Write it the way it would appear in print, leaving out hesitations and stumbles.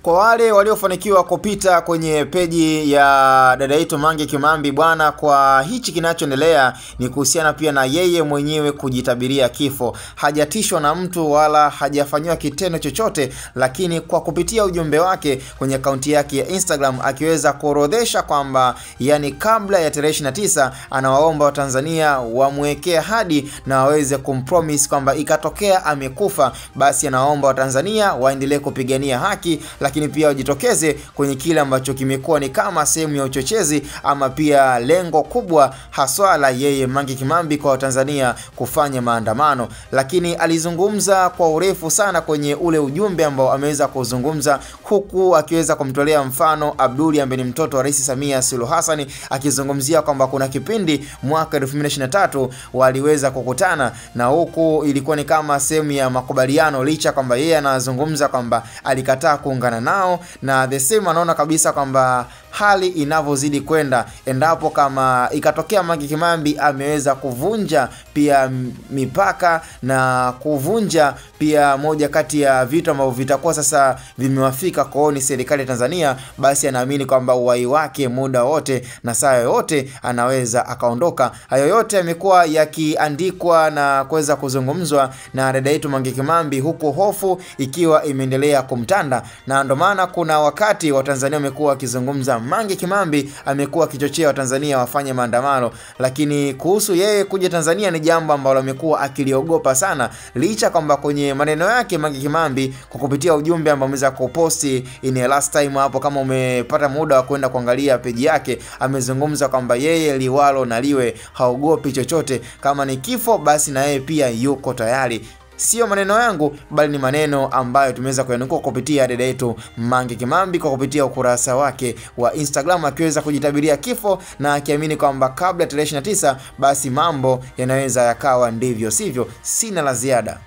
Kwa wale waliofanikiwa kupita kwenye peji ya dada yetu Mange Kimambi bwana, kwa hichi kinachoendelea ni kuhusiana pia na yeye mwenyewe kujitabiria kifo. Hajatishwa na mtu wala hajafanywa kitendo chochote, lakini kwa kupitia ujumbe wake kwenye akaunti yake ya Instagram akiweza kuorodhesha kwamba yani kabla ya tarehe 29 anawaomba Watanzania wamwekee hadi na waweze kumpromise kwamba ikatokea amekufa, basi anawaomba Watanzania waendelee kupigania haki, lakini pia wajitokeze kwenye kile ambacho kimekuwa ni kama sehemu ya uchochezi ama pia lengo kubwa haswa la yeye Mange Kimambi kwa Watanzania kufanya maandamano. Lakini alizungumza kwa urefu sana kwenye ule ujumbe ambao ameweza kuzungumza, huku akiweza kumtolea mfano Abduli ambaye ni mtoto wa Rais Samia Suluhu Hassan, akizungumzia kwamba kuna kipindi mwaka 2023 waliweza kukutana na huku ilikuwa ni kama sehemu ya makubaliano, licha kwamba yeye anazungumza kwamba alikataa kuungana nao, na the same anaona kabisa kwamba hali inavyozidi kwenda, endapo kama ikatokea Mange Kimambi ameweza kuvunja pia mipaka na kuvunja pia moja kati ya vitu ambavyo vitakuwa sasa vimewafika kooni serikali ya Tanzania, basi anaamini kwamba uhai wake muda wote na saa yote anaweza akaondoka. Hayo yote yamekuwa yakiandikwa na kuweza kuzungumzwa na dada yetu Mange Kimambi, huku hofu ikiwa imeendelea kumtanda, na ndio maana kuna wakati wa Tanzania wamekuwa wakizungumza Mange Kimambi amekuwa akichochea Watanzania wafanye maandamano, lakini kuhusu yeye kuja Tanzania ni jambo ambalo amekuwa akiliogopa sana, licha kwamba kwenye maneno yake Mange Kimambi kwa kupitia ujumbe ambao ameweza kuposti in the last time hapo, kama umepata muda wa kwenda kuangalia peji yake, amezungumza kwamba yeye liwalo na liwe, haogopi chochote, kama ni kifo basi na yeye pia yuko tayari. Sio maneno yangu bali ni maneno ambayo tumeweza kuyanukuu kupitia dada yetu Mange Kimambi kwa kupitia ukurasa wake wa Instagram, akiweza kujitabiria kifo na akiamini kwamba kabla tarehe 29 basi mambo yanaweza yakawa ndivyo sivyo. Sina la ziada.